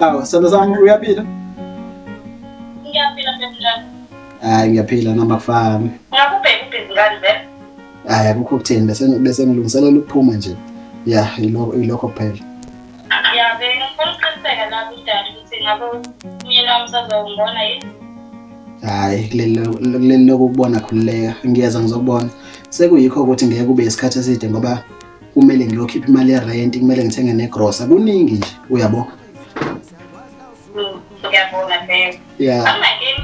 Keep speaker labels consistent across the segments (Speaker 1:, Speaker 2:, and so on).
Speaker 1: Awu, sithando sami uyaphila?
Speaker 2: Ngiyaphila baby njani?
Speaker 1: Hayi ngiyaphila noma kufani.
Speaker 2: Ngakubheka ubhizi ngani vele?
Speaker 1: Hayi akukho ukuthini bese bese ngilungiselela ukuphuma nje. Ya, yilokho yilokho kuphela.
Speaker 2: Ya bengifuna ukuqiniseka la kudali ukuthi ngabe umyeni wami usazongibona yini?
Speaker 1: Hayi kuleli kuleli lokubona khululeka ngiyeza ngizokubona. Sekuyikho ukuthi ngeke kube isikhathi eside ngoba kumele ngiyokhipha imali yerent, kumele ngithenge negrosa, kuningi nje uyabo.
Speaker 2: Ngiyabona babe.
Speaker 1: Yeah.
Speaker 2: Anginankinga.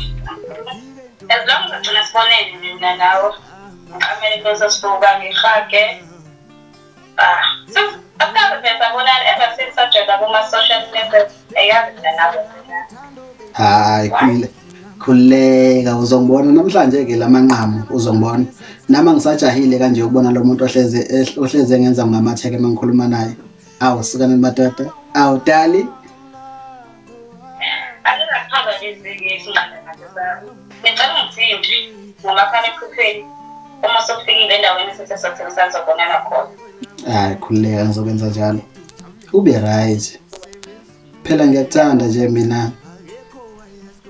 Speaker 2: As long as agcina sibonene mina nawe. Ngiqamele into sosibuka ngihage. Ah, asikaze phela sabonana ever since sajoyina kuma-social networks. Ayazi mina nawe.
Speaker 1: Hayi khulule khululeka uzongibona namhlanje ke lamanqamu uzongibona. Nami angisajahile kanje ukubona lo muntu ohleze ohleze ngenza ngamatheke mangikhuluma naye. Awu sukani madoda. Awu dali.
Speaker 2: Anginakuchaza nje iziki isinqanda ngaso sami. Ngicela ungithinte ngomakhalekhukhwini uma usufikile endaweni esithe sothengisana sobonana khona.
Speaker 1: Hayi khululeka ngizokwenza njalo. Ube right. Phela ngiyakuthanda nje mina.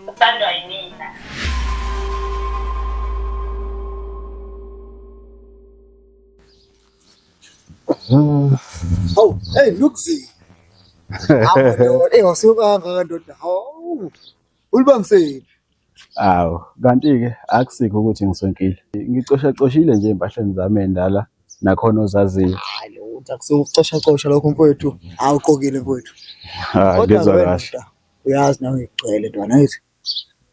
Speaker 2: Uthandwa yimina.
Speaker 3: Hawu, hey Luxi. Hawu ndoda, eh wasuka kangaka ndoda. Hawu. Ulibangisephi?
Speaker 4: Awu, kanti-ke akusikho ukuthi ngisonkile. Ngicoshacoshile nje ey'mpahleni zami ey'ndala nakhona ozaziyo.
Speaker 3: Hayi lutho, akusukucosha cosha lokho mfowethu. Awuqokile mfowethu.
Speaker 4: Hayi,
Speaker 3: Kodwa
Speaker 4: ngizwa
Speaker 3: wena
Speaker 4: kahle.
Speaker 3: ndoda, uyazi nawe ngigcwele ntwana ngithi.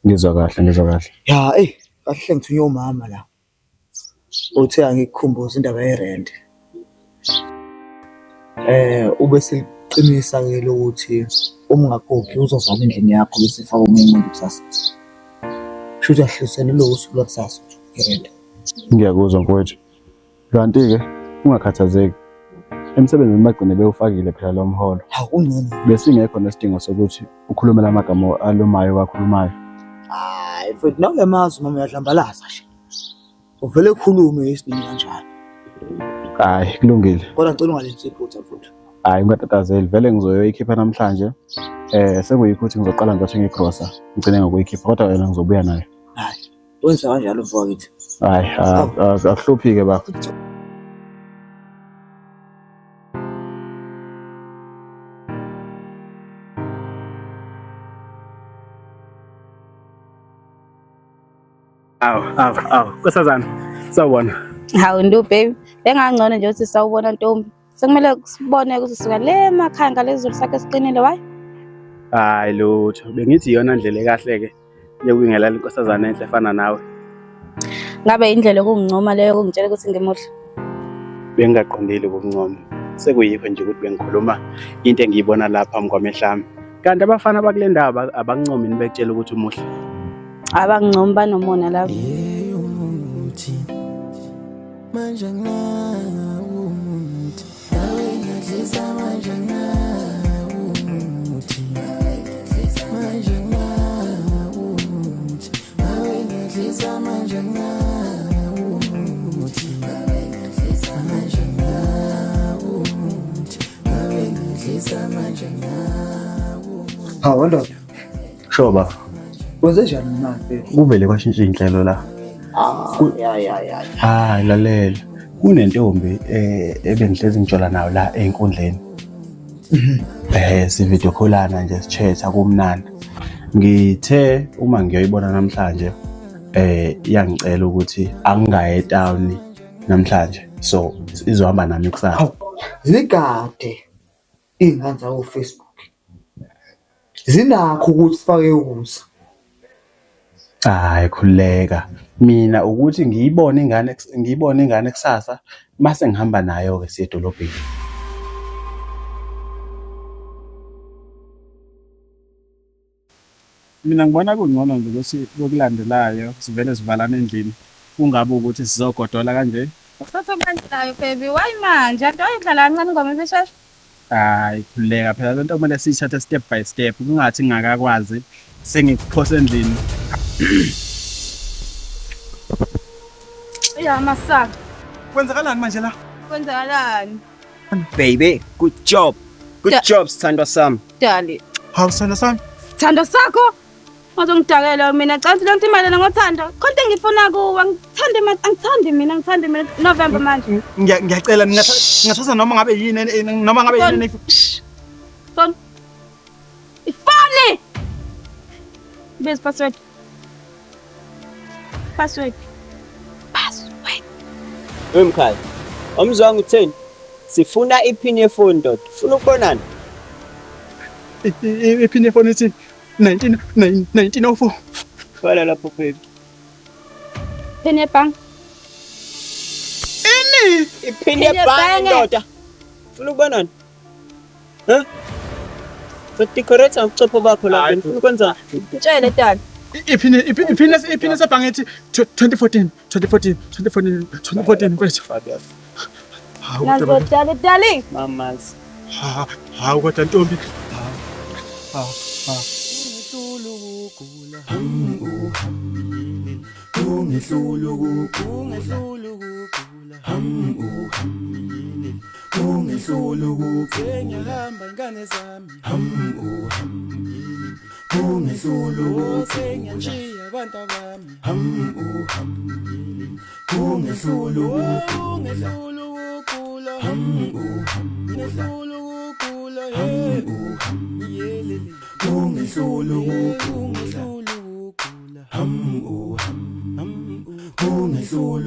Speaker 4: Ngizwa kahle, ngizwa kahle.
Speaker 3: Ya, eh kahle ngithunywe umama la. Uthe angikukhumbuze indaba yerent. Eh ube seliqinisa ke lokuthi uma ungakhokhi uzovala endlini yakho bese efaka omunye umuntu kusasa. Shuthi ahlisele lowo suku lwakusasa irent.
Speaker 4: Ngiyakuzwa mfowethu. Kanti-ke ungakhathazeki. Emsebenzini bagcine bewufakile phela lo mholo.
Speaker 3: Hawu kungcono.
Speaker 4: Besingekho nesidingo sokuthi ukhulume la magama alumayo wakhulumayo.
Speaker 3: Hayi mfowethu nawe uyamazi umama uyahlambalaza nje. Uvele ukhulume isinini kanjalo.
Speaker 4: Hayi kulungile.
Speaker 3: Kodwa ngicela ungalenzi iphutha mfowethu.
Speaker 4: Hayi ungatatazeli vele ngizoyoyikhipha namhlanje. Eh sekuyikho ukuthi ngizoqala ngizothenga igrosa ngigcine ngokuyikhipha kodwa wena ngizobuya nayo.
Speaker 3: Hayi wenza kanjalo mfowethu.
Speaker 4: Hayi akuhluphi-ke baba.
Speaker 5: Awu, awu, awu, nkosazana, sawubona.
Speaker 6: Hawu ndu baby, bengangcono nje ukuthi sawubona ntombi. Sekumele sibone ukuthi suka le emakhaya ngalezulu sakhe siqinile why?
Speaker 5: Hayi lutho, bengithi iyona ndlela ekahle ke yokubingelela inkosazana enhle efana nawe.
Speaker 6: Ngabe indlela yokungincoma leyo kungitshela ukuthi ngimuhle.
Speaker 5: Bengingaqondile ukukuncoma. Sekuyikho nje ukuthi bengikhuluma into engiyibona lapha phambi kwamehlo ami. Kanti abafana bakule ndawo abangincomi yini bekutshela ukuthi umuhle?
Speaker 6: Abangincomi banomona labo.
Speaker 7: Umuthi manje anginawo umuthi nawe ngiyadlisa manje anginawo umuthi manje anginawo umuthi nawe ngiyadlisa manje anginawo umuthi manje anginawo umuthi nawe ngiyadlisa manje anginawo
Speaker 3: Hawu ndoda,
Speaker 4: Sho baba,
Speaker 3: wenze njani manje mfethu?
Speaker 4: kuvele kwashintsha iy'nhlelo la.
Speaker 3: Ah, ya ya ya.
Speaker 4: Hayi lalela. Kunentombi eh ebengihlezi ngijola nayo la ey'nkundleni. Eh si video callana nje sichatha kumnandi. Ngithe uma ngiyoyibona namhlanje eh iyangicela ukuthi angingaye etown namhlanje. So izohamba nami kusasa.
Speaker 3: Hawu, zigade iy'ngane zako Facebook. Zinakho ukuthi sifake ukusa.
Speaker 4: Hayi khululeka. Mina ukuthi ngiyibone ingane ngiyibone ingane kusasa mase ngihamba nayo ke siye edolobheni.
Speaker 5: Mina ngibona kungcono nje ukuthi kokulandelayo sivele sivalane endlini kungabe ukuthi sizogodola kanje.
Speaker 6: Thatha okulandelayo baby, why manje? Anti wayidlala kancane ingoma ibishesha.
Speaker 5: Hayi khululeka phela lento kumele siyithathe step by step kungathi ngingakakwazi sengikuphosa endlini.
Speaker 6: Ya masaka.
Speaker 5: Kwenzakalani manje la?
Speaker 6: Kwenzakalani?
Speaker 8: Baby, good job. Good job, sithandwa sami.
Speaker 6: Dali.
Speaker 5: Hawu sithando sami.
Speaker 6: Sithando sakho Uzongidakela mina cha le nto imayelana ngothando. Khona into engifuna kuwe angithandi angithandi mina angithandi mina November manje.
Speaker 5: Ngiyacela ngingathatha noma ngabe yini noma ngabe yini.
Speaker 6: Phone. Ifoni. Base password. Password. Password.
Speaker 8: Wemkhaya. Omzwanga utheni? Sifuna iphini yefoni ndoda. Ufuna ukubonana?
Speaker 5: Iphini yefoni ithi 19 1904.
Speaker 8: Bhala lapho baby.
Speaker 6: Phini yebhange.
Speaker 5: Ini?
Speaker 8: Iphini yebhange ndoda. Ufuna ukubonana? Huh? Sodecorate ubuchopho bakho lapho. Ufuna ukwenza?
Speaker 6: Mtshele dad.
Speaker 5: Iphini iphini iphini sebhange ethi 2014 2014 2014 2014 mfethu.
Speaker 6: Hawu dali dali.
Speaker 8: Mamas.
Speaker 5: Hawu kodwa ntombi.
Speaker 7: Sengiyahamba ingane zami Sengiyanshiya abantu abami Ungehlula ukugula Ungehlula ukugula Yelele Ungehlula ukugula Ungehlula ukugula Ungehlula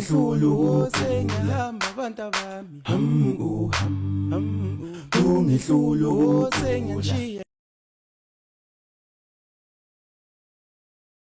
Speaker 7: ukugula Sengiyahamba abantu abami Ungehlula ukugula Sengiyanshiya.